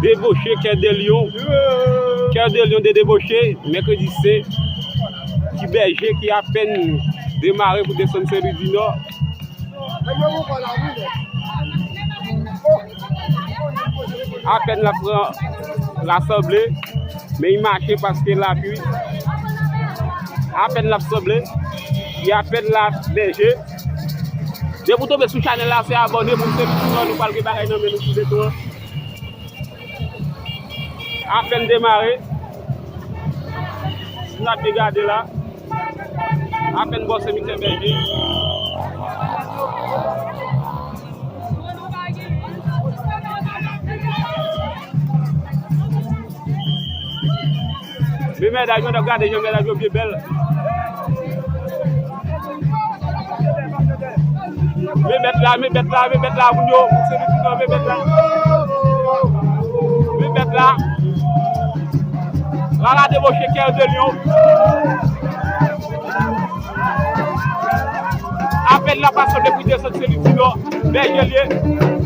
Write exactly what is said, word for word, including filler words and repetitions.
Deboche, Cœur de Lion. Cœur de Lion de Deboche, mèkredi sen. Ti Bèje ki apèn demare pou desann Sen Lwi di Nò. Apèn l ap pran Lasanble, men li mache paske lapli. Apèn l ap sanble, li apèn la Bèje. Depi w tonbe sou chanèl la, se abòne pou Sen Lwi di Nò, nou pral gen bagay nan men nou sou beton an. Apèn demare. Si n ap byen gade la, apèn bò Sen Michèl Bèje. Men medaj, men gade jan medaj yo byen bèl. Men bèt la, men bèt la, men bèt la, moun yo, moun Sen Lwi di Nò, men bèt la. Men bèt la. Lala Deboche, Cœur de Lion. Apèn l ap sanble pou desann Sen Lwi di Nò. Bèje l ye.